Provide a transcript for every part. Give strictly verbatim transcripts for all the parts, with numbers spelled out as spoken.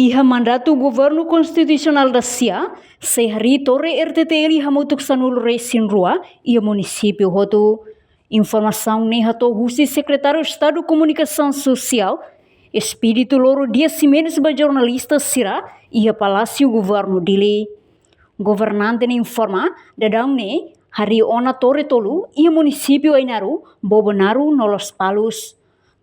Iha mandatu governu konstitusionál dasia, sei harii torre R T T L hamutuk sanulu-resin-rua iha munisípiu hotu. Informasaun ne'e hato'o husi Sekretáriu Estadu Komunikasaun Sosiál, Expedito Loro Dias Ximenes, ba jornalista sira iha Palásiu Governu Dili. Governante ne'e informa, daudaun ne'e harii ona torre tolu iha munisípiu Ainaro, Bobonaro no Lospalos.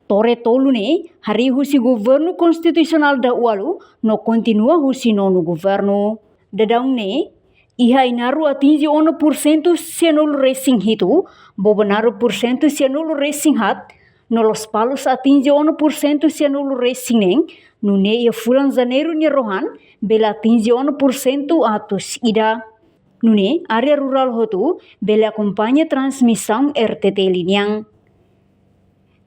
Torre tolu ne'e harii husi governu konstitusionál dahuluk no kontinua husi nonu governu. Daudaun ne'e, iha Ainaro atinje ona pursentu sianulu-resin-hitu, Bobonaro pursentu sianulu-resin-haat, no Lospalos atinje ona pursentu sianulu-resin-neen, nune'e iha fulan Janeiru nia rohan bele atinje ona pursentu atus ida. Nune'e área rurál hotu bele akompaña transmisaun R T T L nian.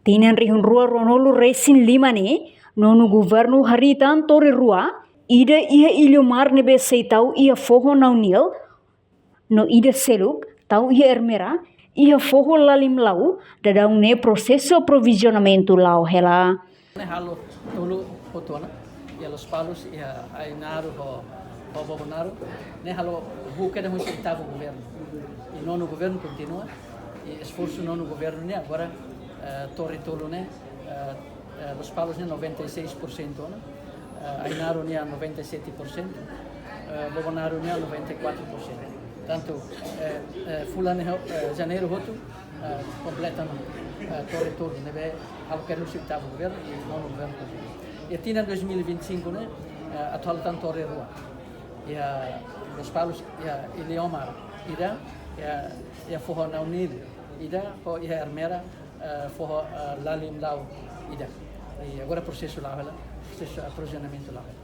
Tinan rihun rua ruanulu-resin-lima ne'e, nonu governu harii tan torre rua, ida iha Ilhomar ne'ebé sei tau iha foho Nauniel, no ida seluk tau iha Ermera, iha foho Lalim Lau, daudaun ne'e prosesu aprovizionamentu la'o hela. Ne'e halo tolu hotu ona, iha Lospalos, iha Ainaro ho, ho Bobonaro, ne'e halo buka de husi oitavu governu. I nonu governu kontinua, i esforsu nonu governu ne'e agora, eh, torre tolu ne'e, eh, eh, Lospalos ne'e noventa e seis por cento ona, eh, Ainaro ne'e noventa e sete por cento, eh, Bobonaro ne'e noventa e quatro por cento. Tantu, eh, eh, fulan ne'e ho-, eh, Janeiru hotu, eh, kompleta ona, eh, torre tolu ne'ebé halo kena husi oitavu governu i nonu governu kontinua. Iha tinan dois mil e vinte e cinco ne'e, eh, atu halo tan torre rua. Iha Lospalos, iha Ilhomar ida, iha, iha foho Nauniel ida, ho iha Ermera, eh, foho, eh, Lalim Lau ida. I agora prosesu la'o hela, prosesu aprovizionamentu la'o hela.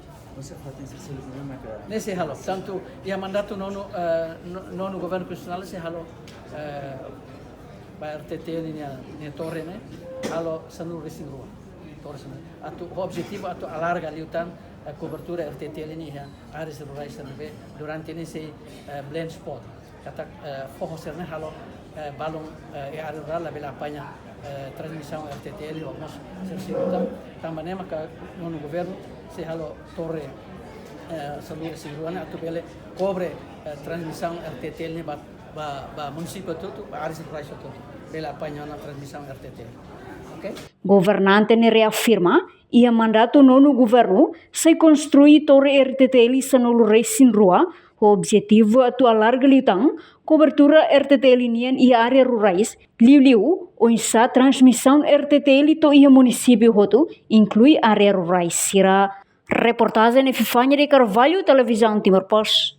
Ne'e sei halo, tantu iha mandatu nonu, eh, no-, nonu governu konstitusionál sei halo, eh, ba R T T L nia, nia torre ne'e, halo sanulu-resin-rua. Torre sanulu. Atu, ho objetivu atu alarga liután, eh, kobertura R T T L nian iha áreas rurais ne'ebé durante ne'e sei, eh, blind spot. Katak, eh, foho sira-ne'e halo, eh, balun, eh, iha área rurál labele apaña, eh, transmisaun R T T L ho mós sira seluk tan, tanba ne'e maka nonu governu sei halo torre, eh, sanulu-resin-rua ne'e atu bele kobre, eh, transmisaun R T T L ne'e ba, ba, ba munisípiu hotu, ba áreas rurais hotu. Bele apaña ona transmisaun R T T L. Oke? Governante ne'e reafirma, iha mandatu nonu governu, sei konstrui torre R T T L sanulu-resin-rua, ho objetivu atu alarga liután kobertura R T T L nian iha área rurais, liuliu oinsá transmisaun R T T L to'o iha munisípiu hotu, inklui área rurais sira. Reportajen Epifania de Carvalho, Televizaun Timor Post.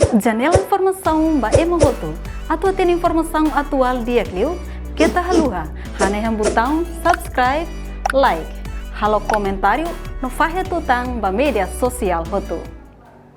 Janela informasaun ba ema hotu. Atu hatene informasaun atuál di'ak liu, keta haluha hanehan butaun subscribe, like, halo komentáriu no fahe tutan ba média sosiál hotu.